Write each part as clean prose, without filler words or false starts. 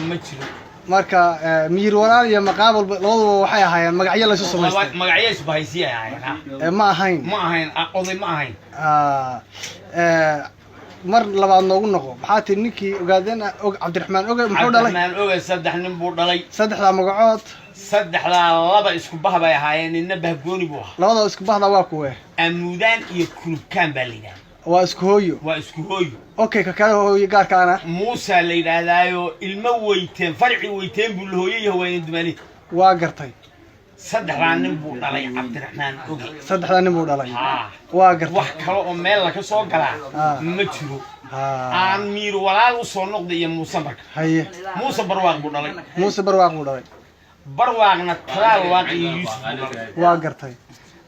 Ma jiro. Marka Miyir Walaal iyo Maqaabalba labaduba waxay ahaayeen magacyo laysu samaystay. Magacyo isbahaysiya ahaayeen, ha. Ma ahayn. Ma ahayn, oday ma ahayn. Ah, mar labaad noogu noqo. Maxaa tiri ninkii Ogaadeen og Cabdiraxmaan Oge muxuu dhalay? Cabdiraxmaan Oge saddex nin buu dhalay. Saddexdaa magacood? Saddexdaa laba isku bah bay ahaayeen, ninna bahgooni buu ahaa. Labada isku bahda waa kuwe? Amuudaan iyo Kulubkaan baa la yidhahda. Waa isku hooyo? Waa isku hooyo. Okay, ka kale hooyo gaarkaana? Muusaa la yidhaahdaayo, ilmo Weyteen, farci Weyteen buu la hooyo yahay, wayna dumaali. Waa gartay. Saddexdaa nin buu dhalay Cabdiraxmaan Oge. Saddexdaa nin buu dhalay. Haa. Waa gartay. Wax kale oo meel laga soo galaa ma jiro. Aan Miir Walaal u soo noqday iyo Muuse marka. Haye. Muuse Barwaaq buu dhalay. Muuse Barwaaq buu dhalay. Barwaaqna Talaal Waaq iyo Yuusuf buu dhalay. Waa gartay.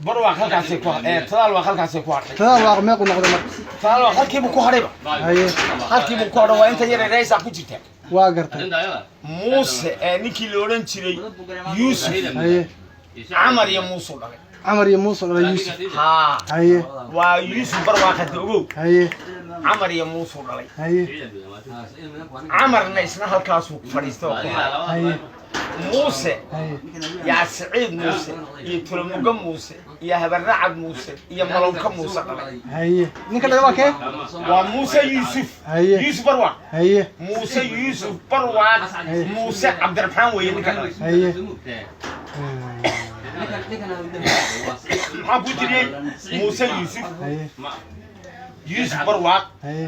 Barwaaq halkaasay ku Talaal Waaq halkaasay ku hadhay. Talaal Waaq meequu noqday marka? Talaal Waaq halkiibuu ku hadhayba. Haye. Halkiibuu ku hadhay, waa inta yar raysaa ku jirta. Waa gartay. Muuse ninkii la odhan jiray Yuusuf. Haye. Camar iyo Muusuu dhalay. Camar iyo Muuse dhalay Yuusuf. Haa. Haye. Waa Yuusuf Barwaaq hadda, ogow. Haye. Camar iyo Muusuu dhalay. Haye. Camarna isna halkaasuu fadhiistay oo ku hadhay. Haye. Muuse Haye. yaa Siciid Muuse iyo Tulamuga Muuse iyo Habarnacad Muuse iyo Malonka Muuse dhalay. Haye, ninka dhalay waa kee? Waa Muuse Yuusuf. Haye. Yuusuf Barwaaq. Haye. Muuse Yuusuf Barwaaq, Muuse Cabdiraxmaan weeye ninka dhalay. Haye. Maxaa ku jiriyey? Muuse Yuusuf. Haye. Yuusuf Barwaaq. Haye.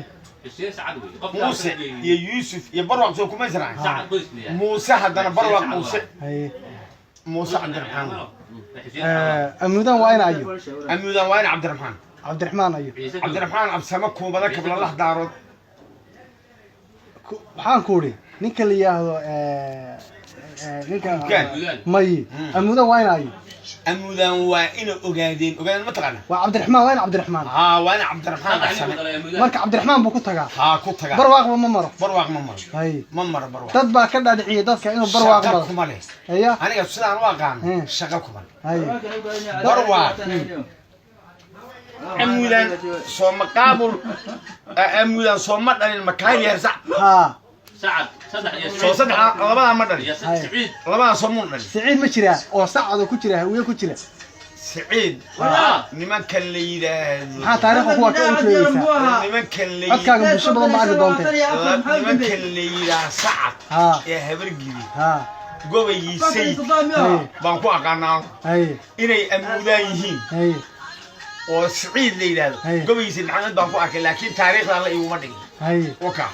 Muuse iyo Yuusuf iyo Barwaaq soo kuma israacan? Muuse haddana Barwaaq Muuse. Haye. Muuse Cabdiraxmaan weeye. Amudan waa ina ayo? Amudan waa ina Cabdiraxmaan. Cabdiraxmaan ayo? Cabdiraxmaan Absamo Kuubada Kablalah Daarood. Waxaan ku idhi ninka la yidhaahdo ninka Kulubkaan. Mayi, Amudan waa ina ayo? Amudan waa ina Ogaadeen. Ogaadeen ma taqaana? Waa Cabdiraxmaan, waa ina Cabdiraxmaan. Haa, waa ina Cabdiraxmaan Absame. Marka Cabdiraxmaan buu ku tagaa? Haa, ku tagaa. Barwaaqba ma maro? Barwaaq ma maro. Haye. Ma maro Barwaaq. Dad baa ka dhaadhiciyay dadka inuu Barwaaq Shaqa maro. kuma leh. Haya. Aniga sidaan u aqaan, shaqa kuma leh. Haye. Barwaaq Amudan soo maqaabul, Amudan soo ma dhalin Makaayil Hersac? Haa. Soo saddex labadaa ma dhalin? Labadaa soo mun dhalin? Siciid ma jiraa oo Sacad oo ku jira, Hawiye ku jira? Siciid nimankan la yidhaahdo. Maxaa taariikhda kuwa ka u sheegaysaa? Nimankan la Codkaaga bulsho badan baa arki doontee. Nimankan la yidhaah Sacad ee Habargidi, gobaygii Sayid Haye. baan ku aqaanaa Haye. inay Amuudaan yihiin Haye. oo Siciid la yidhaahdo. Haye. Gobaygii Sayid Maxamed baan ku arkay, laakiin taariikhda alla iguma dhigin. Haye. Waka.